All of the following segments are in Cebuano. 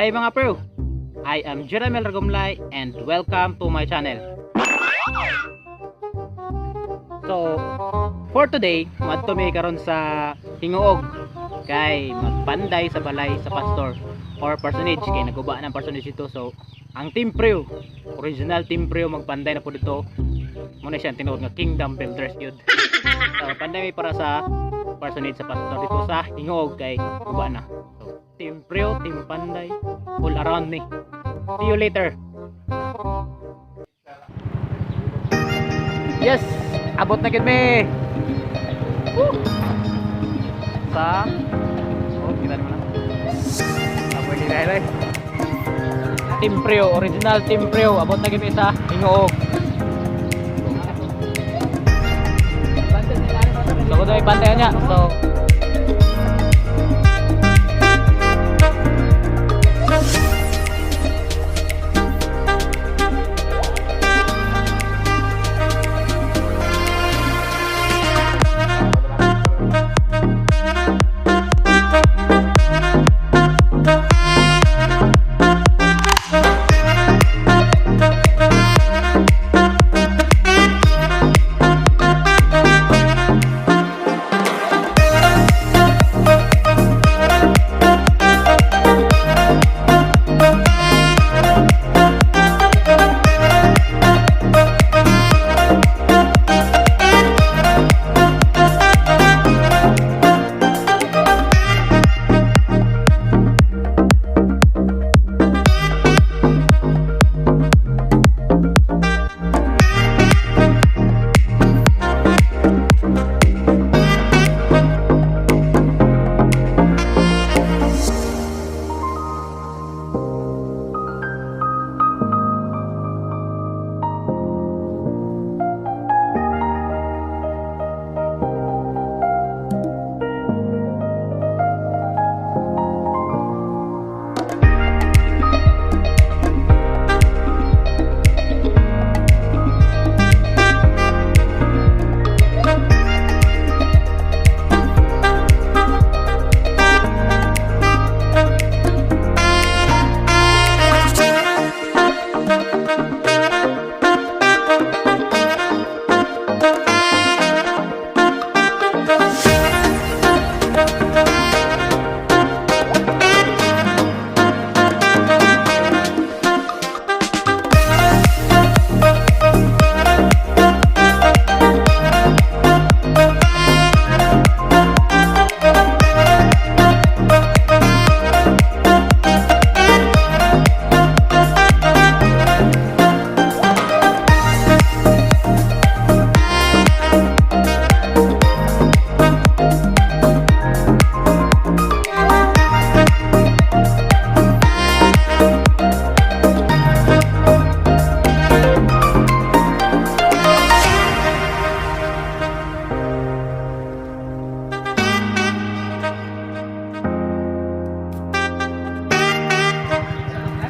Hi, mga pro! I am Jeremel Ragumlay and welcome to my channel. So, for today, moadto mi karon sa Gingoog kay magpanday sa balay sa pastor or parsonage kay naguba ng parsonage dito. So, ang Team Preo, original Team Preo, magpanday na po dito. Muna siya ang tinuod nga Kingdom Builders yun. So, panday mi para sa parsonage sa pastor dito sa Gingoog kay guba na. So, Team Preo, Team Panday, all around me. See you later. Yes! Abot na gid mi! Woo! Sa. Oh, kita naman na. Apoy ni dahil ay. Team Preo, original Team Preo. Abot na gid mi sa Gingoog. So, kung may bantayan niya. So,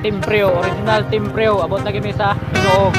Team Preo, original Team Preo. Abot na kami sa Gingoog.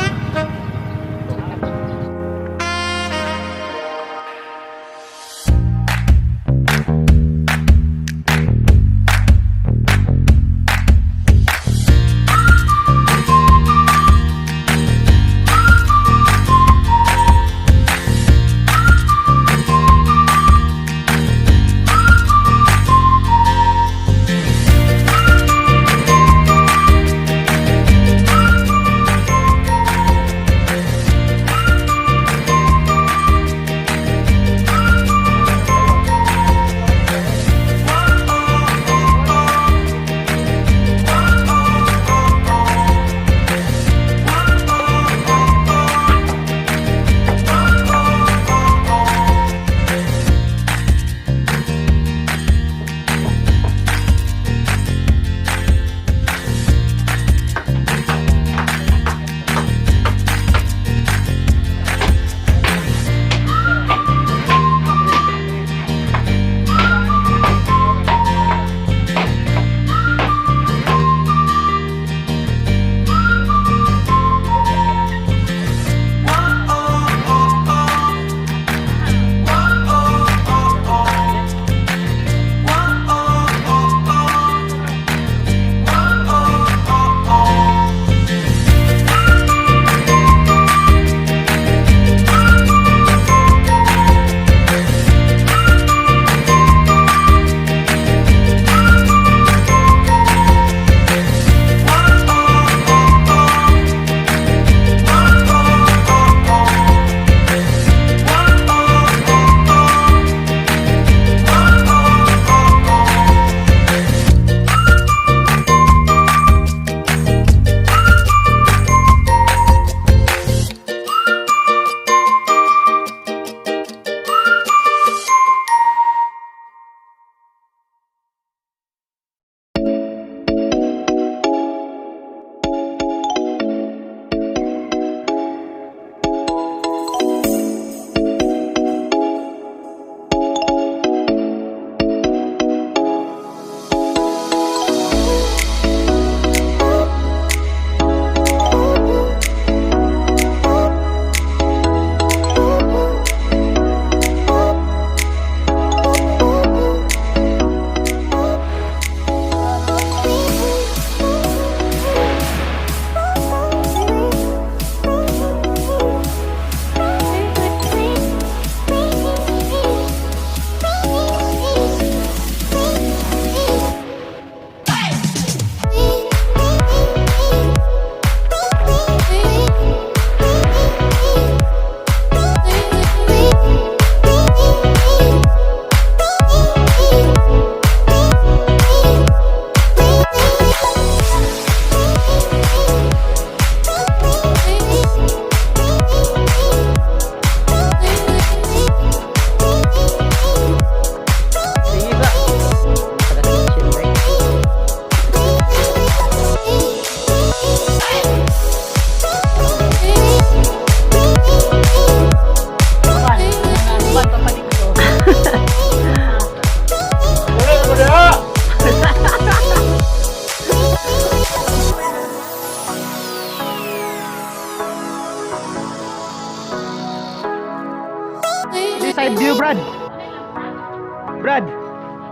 Brad.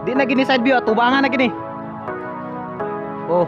Di na gini side view, atubangan na gini. Oh.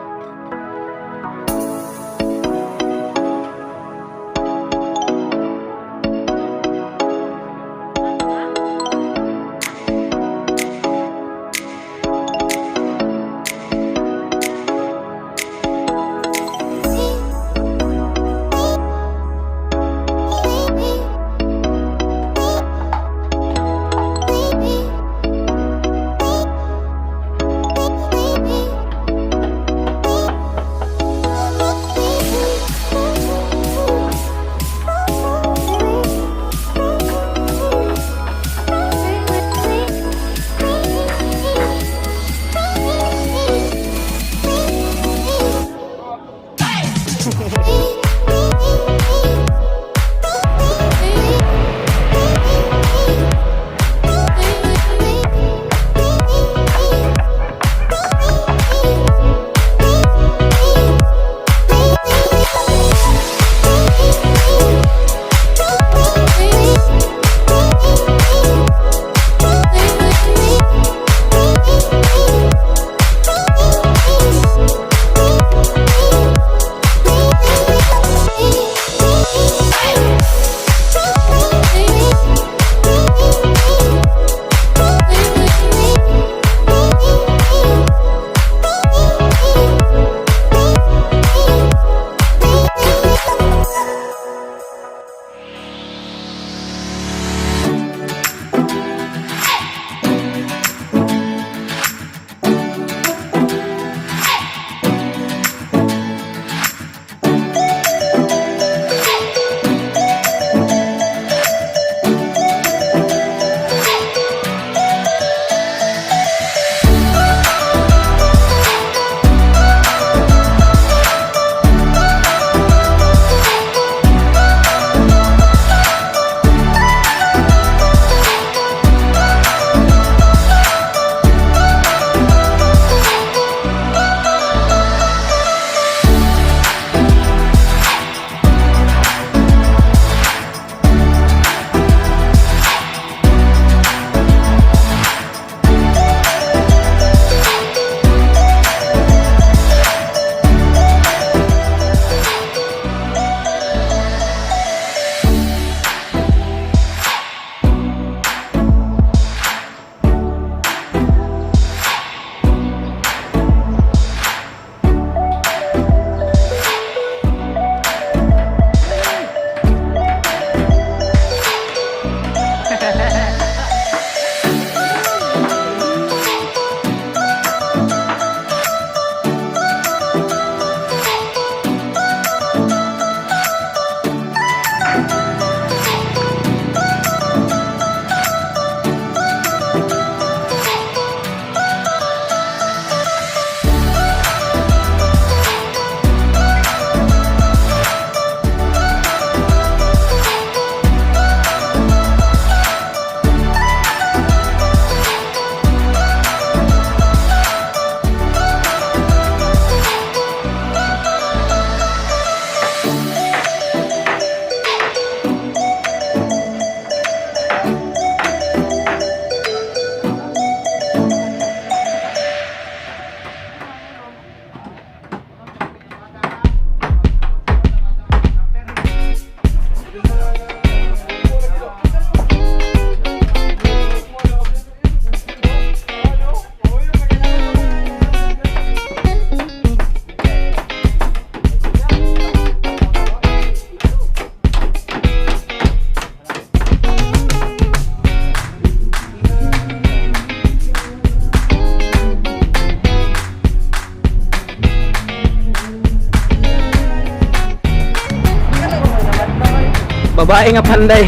Babae nga panday.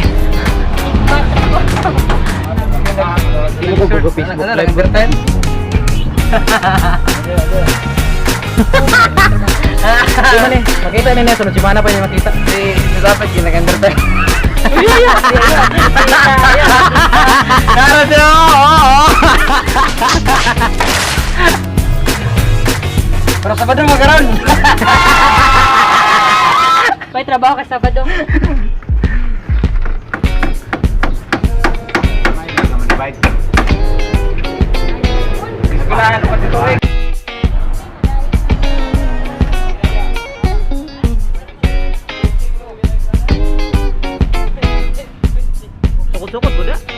Hindi mo ko Facebook Live. Di man eh, makita ni Nelson, si Mana pa niya makita. Si dapat ginagandar. Claro, siya, oo, oo. Pero Sabado mo karon. May trabaho ka Sabado. Wala ka pati tuig. Sukod-sukod po da.